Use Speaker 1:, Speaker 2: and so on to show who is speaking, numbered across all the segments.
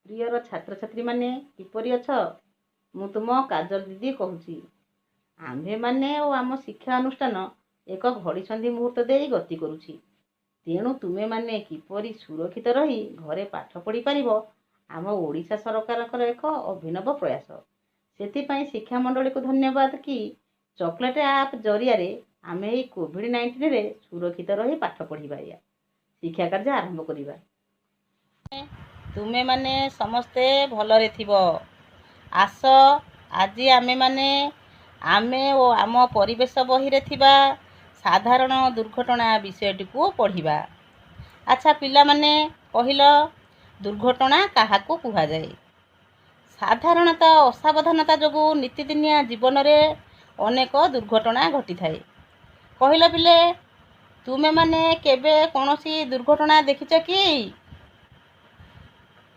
Speaker 1: ପ୍ରିୟର ଛାତ୍ରଛାତ୍ରୀମାନେ, କିପରି ଅଛ? ମୁଁ ତୁମ କାଜଲ ଦିଦି କହୁଛି। ଆମ୍ଭେମାନେ ଓ ଆମ ଶିକ୍ଷା ଅନୁଷ୍ଠାନ ଏକ ଘଡ଼ିସନ୍ଧି ମୁହୂର୍ତ୍ତ ଦେଇ ଗତି କରୁଛି। ତେଣୁ ତୁମେମାନେ କିପରି ସୁରକ୍ଷିତ ରହି ଘରେ ପାଠ ପଢ଼ିପାରିବ, ଆମ ଓଡ଼ିଶା ସରକାରଙ୍କର ଏକ ଅଭିନବ ପ୍ରୟାସ। ସେଥିପାଇଁ ଶିକ୍ଷାମଣ୍ଡଳୀକୁ ଧନ୍ୟବାଦ କି ଚକୋଲେଟ୍ ଆପ୍ ଜରିଆରେ ଆମେ ଏହି କୋଭିଡ଼-19ରେ ସୁରକ୍ଷିତ ରହି ପାଠ ପଢ଼ିବା, ଶିକ୍ଷା କାର୍ଯ୍ୟ ଆରମ୍ଭ କରିବା। ତୁମେମାନେ ସମସ୍ତେ ଭଲରେ ଥିବ। ଆସ, ଆଜି ଆମେମାନେ ଆମେ ଓ ଆମ ପରିବେଶ ବହିରେ ଥିବା ସାଧାରଣ ଦୁର୍ଘଟଣା ବିଷୟଟିକୁ ପଢ଼ିବା। ଆଚ୍ଛା ପିଲାମାନେ, କହିଲ, ଦୁର୍ଘଟଣା କାହାକୁ କୁହାଯାଏ? ସାଧାରଣତଃ ଅସାବଧାନତା ଯୋଗୁଁ ନିତିଦିନିଆ ଜୀବନରେ ଅନେକ ଦୁର୍ଘଟଣା ଘଟିଥାଏ। କହିଲ ପିଲେ, ତୁମେମାନେ କେବେ କୌଣସି ଦୁର୍ଘଟଣା ଦେଖିଛ କି?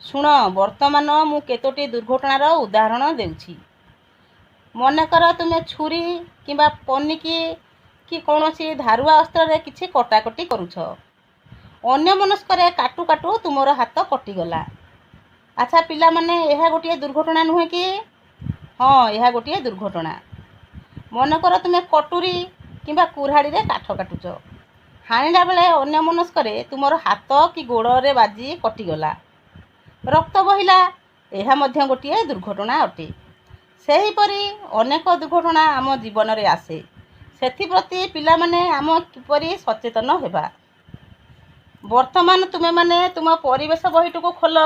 Speaker 1: ଶୁଣ, ବର୍ତ୍ତମାନ ମୁଁ କେତୋଟି ଦୁର୍ଘଟଣାର ଉଦାହରଣ ଦେଉଛି। ମନେକର ତୁମେ ଛୁରୀ କିମ୍ବା ପନିକି କି କୌଣସି ଧାରୁଆ ଅସ୍ତ୍ରରେ କିଛି କଟାକଟି କରୁଛ। ଅନ୍ୟମନସ୍କରେ କାଟୁ କାଟୁ ତୁମର ହାତ କଟିଗଲା। ଆଚ୍ଛା ପିଲାମାନେ, ଏହା ଗୋଟିଏ ଦୁର୍ଘଟଣା ନୁହେଁ କି? ହଁ, ଏହା ଗୋଟିଏ ଦୁର୍ଘଟଣା। ମନେକର ତୁମେ କଟୁରୀ କିମ୍ବା କୁରାଢ଼ୀରେ କାଠ କାଟୁଛ। ହାଣିଲା ବେଳେ ଅନ୍ୟମନସ୍କରେ ତୁମର ହାତ କି ଗୋଡ଼ରେ ବାଜି କଟିଗଲା, ରକ୍ତ ବହିଲା। ଏହା ମଧ୍ୟ ଗୋଟିଏ ଦୁର୍ଘଟଣା ଅଟେ। ସେହିପରି ଅନେକ ଦୁର୍ଘଟଣା ଆମ ଜୀବନରେ ଆସେ। ସେଥିପ୍ରତି ପିଲାମାନେ ଆମ କିପରି ସଚେତନ ହେବା? ବର୍ତ୍ତମାନ ତୁମେମାନେ ତୁମ ପରିବେଶ ବହିଟିକୁ ଖୋଲ।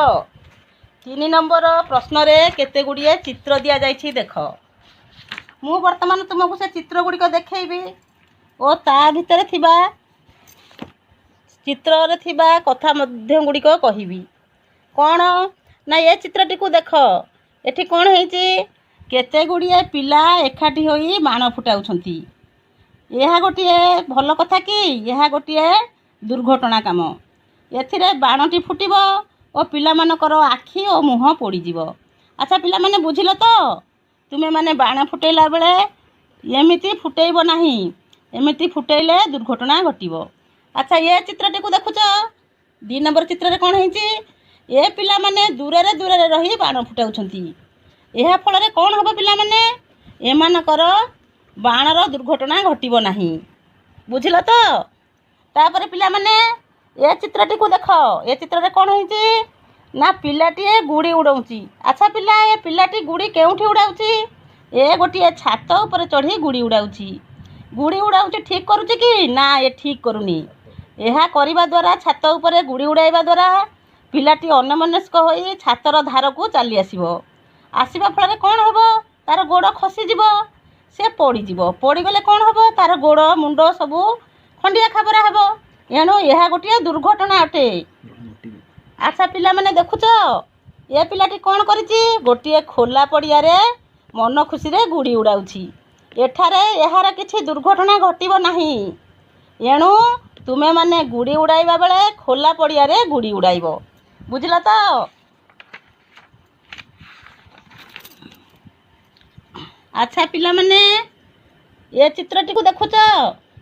Speaker 1: 3 ନମ୍ବର ପ୍ରଶ୍ନରେ କେତେ ଗୁଡ଼ିଏ ଚିତ୍ର ଦିଆଯାଇଛି ଦେଖ। ମୁଁ ବର୍ତ୍ତମାନ ତୁମକୁ ସେ ଚିତ୍ର ଗୁଡ଼ିକ ଦେଖେଇବି ଓ ତା ଭିତରେ ଥିବା ଚିତ୍ରରେ ଥିବା କଥା ମଧ୍ୟ ଗୁଡ଼ିକ କହିବି। କ'ଣ ନା, ଏ ଚିତ୍ରଟିକୁ ଦେଖ। ଏଠି କ'ଣ ହେଇଛି? କେତେ ଗୁଡ଼ିଏ ପିଲା ଏକାଠି ହୋଇ ବାଣ ଫୁଟାଉଛନ୍ତି। ଏହା ଗୋଟିଏ ଭଲ କଥା କି? ଏହା ଗୋଟିଏ ଦୁର୍ଘଟଣା କାମ। ଏଥିରେ ବାଣଟି ଫୁଟିବ ଓ ପିଲାମାନଙ୍କର ଆଖି ଓ ମୁହଁ ପୋଡ଼ିଯିବ। ଆଚ୍ଛା ପିଲାମାନେ, ବୁଝିଲ ତ? ତୁମେମାନେ ବାଣ ଫୁଟେଇଲା ବେଳେ ଏମିତି ଫୁଟେଇବ ନାହିଁ। ଏମିତି ଫୁଟେଇଲେ ଦୁର୍ଘଟଣା ଘଟିବ। ଆଚ୍ଛା, ଏ ଚିତ୍ରଟିକୁ ଦେଖୁଛ? 2 ନମ୍ବର ଚିତ୍ରରେ କ'ଣ ହେଇଛି? ଏ ପିଲାମାନେ ଦୂରରେ ଦୂରରେ ରହି ବାଣ ଫୁଟାଉଛନ୍ତି। ଏହା ଫଳରେ କ'ଣ ହେବ ପିଲାମାନେ? ଏମାନଙ୍କର ବାଣର ଦୁର୍ଘଟଣା ଘଟିବ ନାହିଁ। ବୁଝିଲ ତ? ତାପରେ ପିଲାମାନେ, ଏ ଚିତ୍ରଟିକୁ ଦେଖ। ଏ ଚିତ୍ରରେ କ'ଣ ହେଇଛି ନା, ପିଲାଟିଏ ଗୁଡ଼ି ଉଡ଼ଉଛି। ଆଚ୍ଛା ପିଲା, ଏ ପିଲାଟି ଗୁଡ଼ି କେଉଁଠି ଉଡ଼ାଉଛି? ଏ ଗୋଟିଏ ଛାତ ଉପରେ ଚଢ଼ି ଗୁଡ଼ି ଉଡ଼ାଉଛି। ଗୁଡ଼ି ଉଡ଼ାଉଛି, ଠିକ୍ କରୁଛି କି? ନା, ଏ ଠିକ୍ କରୁନି। ଏହା କରିବା ଦ୍ୱାରା, ଛାତ ଉପରେ ଗୁଡ଼ି ଉଡ଼ାଇବା ଦ୍ୱାରା ପିଲାଟି ଅନ୍ୟମନସ୍କ ହୋଇ ଛାତର ଧାରକୁ ଚାଲି ଆସିବ। ଆସିବା ଫଳରେ କ'ଣ ହେବ? ତାର ଗୋଡ଼ ଖସିଯିବ, ସେ ପଡ଼ିଯିବ। ପଡ଼ିଗଲେ କ'ଣ ହେବ? ତାର ଗୋଡ଼, ମୁଣ୍ଡ ସବୁ ଖଣ୍ଡିଆ ଖାବରା ହେବ। ଏଣୁ ଏହା ଗୋଟିଏ ଦୁର୍ଘଟଣା ଅଟେ। ଆଚ୍ଛା ପିଲାମାନେ, ଦେଖୁଛ ଏ ପିଲାଟି କ'ଣ କରିଛି? ଗୋଟିଏ ଖୋଲା ପଡ଼ିଆରେ ମନ ଖୁସିରେ ଗୁଡ଼ି ଉଡ଼ାଉଛି। ଏଠାରେ ଏହାର କିଛି ଦୁର୍ଘଟଣା ଘଟିବ ନାହିଁ। ଏଣୁ ତୁମେମାନେ ଗୁଡ଼ି ଉଡ଼ାଇବା ବେଳେ ଖୋଲା ପଡ଼ିଆରେ ଗୁଡ଼ି ଉଡ଼ାଇବ। ବୁଝିଲ ତ? ଆଚ୍ଛା ପିଲାମାନେ, ଏ ଚିତ୍ରଟିକୁ ଦେଖୁଛ?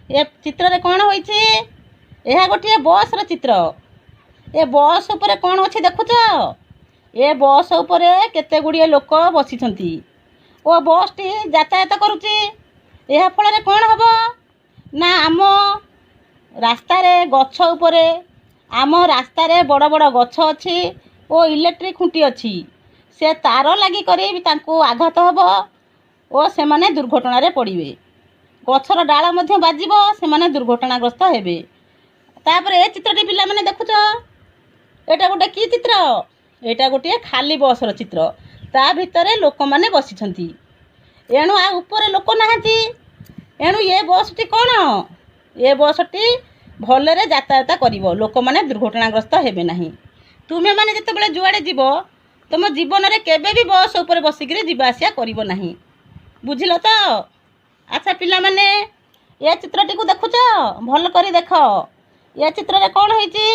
Speaker 1: ଏ ଚିତ୍ରରେ କ'ଣ ହୋଇଛି? ଏହା ଗୋଟିଏ ବସ୍ର ଚିତ୍ର। ଏ ବସ୍ ଉପରେ କ'ଣ ଅଛି ଦେଖୁଛ? ଏ ବସ୍ ଉପରେ କେତେ ଗୁଡ଼ିଏ ଲୋକ ବସିଛନ୍ତି ଓ ବସ୍ଟି ଯାତାୟାତ କରୁଛି। ଏହା ଫଳରେ କ'ଣ ହେବ ନା, ଆମ ରାସ୍ତାରେ ଗଛ ଉପରେ, ଆମ ରାସ୍ତାରେ ବଡ଼ ବଡ଼ ଗଛ ଅଛି ଓ ଇଲେକ୍ଟ୍ରିକ୍ ଖୁଣ୍ଟି ଅଛି, ସେ ତାର ଲାଗିକରି ତାଙ୍କୁ ଆଘାତ ହେବ ଓ ସେମାନେ ଦୁର୍ଘଟଣାରେ ପଡ଼ିବେ। ଗଛର ଡାଳ ମଧ୍ୟ ବାଜିବ, ସେମାନେ ଦୁର୍ଘଟଣାଗ୍ରସ୍ତ ହେବେ। ତାପରେ ଏ ଚିତ୍ରଟି ପିଲାମାନେ ଦେଖୁଛ? ଏଇଟା ଗୋଟେ କି ଚିତ୍ର? ଏଇଟା ଗୋଟିଏ ଖାଲି ବସ୍ର ଚିତ୍ର। ତା ଭିତରେ ଲୋକମାନେ ବସିଛନ୍ତି, ଏଣୁ ଆଉ ଉପରେ ଲୋକ ନାହାନ୍ତି। ଏଣୁ ଏ ବସ୍ଟି କ'ଣ? ଏ ବସ୍ଟି ଭଲରେ ଯାତାୟାତ କରିବ, ଲୋକମାନେ ଦୁର୍ଘଟଣାଗ୍ରସ୍ତ ହେବେ ନାହିଁ। ତୁମେମାନେ ଯେତେବେଳେ ଯୁଆଡ଼େ ଯିବ, ତୁମ ଜୀବନରେ କେବେ ବି ବସ୍ ଉପରେ ବସିକିରି ଯିବା ଆସିବା କରିବ ନାହିଁ। ବୁଝିଲ ତ? ଆଚ୍ଛା ପିଲାମାନେ, ଏ ଚିତ୍ରଟିକୁ ଦେଖୁଛ? ଭଲ କରି ଦେଖ। ଏ ଚିତ୍ରରେ କ'ଣ ହେଇଛି?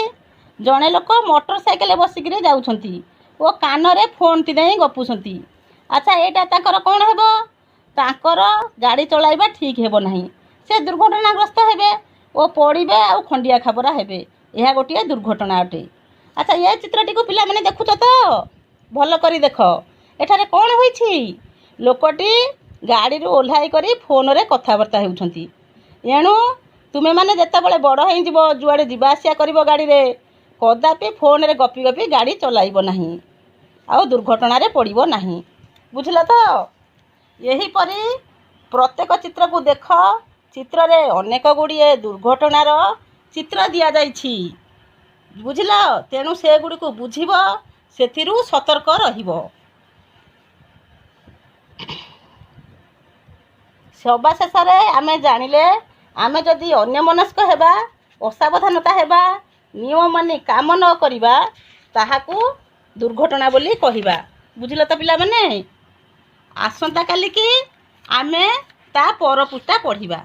Speaker 1: ଜଣେ ଲୋକ ମୋଟର ସାଇକେଲ ବସିକିରି ଯାଉଛନ୍ତି ଓ କାନରେ ଫୋନ୍ଟି ଦେଇ ଗପୁଛନ୍ତି। ଆଚ୍ଛା, ଏଇଟା ତାଙ୍କର କ'ଣ ହେବ? ତାଙ୍କର ଗାଡ଼ି ଚଳାଇବା ଠିକ୍ ହେବ ନାହିଁ। ସେ ଦୁର୍ଘଟଣାଗ୍ରସ୍ତ ହେବେ ଓ ପଡ଼ିବେ ଆଉ ଖଣ୍ଡିଆ ଖାବରା ହେବେ। ଏହା ଗୋଟିଏ ଦୁର୍ଘଟଣା ଅଟେ। ଆଚ୍ଛା, ଏ ଚିତ୍ରଟିକୁ ପିଲାମାନେ ଦେଖୁଛ ତ? ଭଲ କରି ଦେଖ, ଏଠାରେ କ'ଣ ହୋଇଛି? ଲୋକଟି ଗାଡ଼ିରୁ ଓହ୍ଲାଇ କରି ଫୋନରେ କଥାବାର୍ତ୍ତା ହେଉଛନ୍ତି। ଏଣୁ ତୁମେମାନେ ଯେତେବେଳେ ବଡ଼ ହେଇଯିବ, ଯୁଆଡ଼େ ଯିବା ଆସିବା କରିବ ଗାଡ଼ିରେ, କଦାପି ଫୋନରେ ଗପି ଗପି ଗାଡ଼ି ଚଲାଇବ ନାହିଁ ଆଉ ଦୁର୍ଘଟଣାରେ ପଡ଼ିବ ନାହିଁ। ବୁଝିଲ ତ? ଏହିପରି ପ୍ରତ୍ୟେକ ଚିତ୍ରକୁ ଦେଖ। ଚିତ୍ରରେ ଅନେକ ଗୁଡ଼ିଏ ଦୁର୍ଘଟଣାର ଚିତ୍ର ଦିଆଯାଇଛି, ବୁଝିଲ? ତେଣୁ ସେଗୁଡ଼ିକୁ ବୁଝିବ, ସେଥିରୁ ସତର୍କ ରହିବ। ସବା ଶେଷରେ ଆମେ ଜାଣିଲେ, ଆମେ ଯଦି ଅନ୍ୟମନସ୍କ ହେବା, ଅସାବଧାନତା ହେବା, ନିୟମ ମାନି କାମ ନ କରିବା, ତାହାକୁ ଦୁର୍ଘଟଣା ବୋଲି କହିବା। ବୁଝିଲ ତ ପିଲାମାନେ? ଆସନ୍ତାକାଲିକି ଆମେ ତା ପର ପୃଷ୍ଠା ପଢ଼ିବା।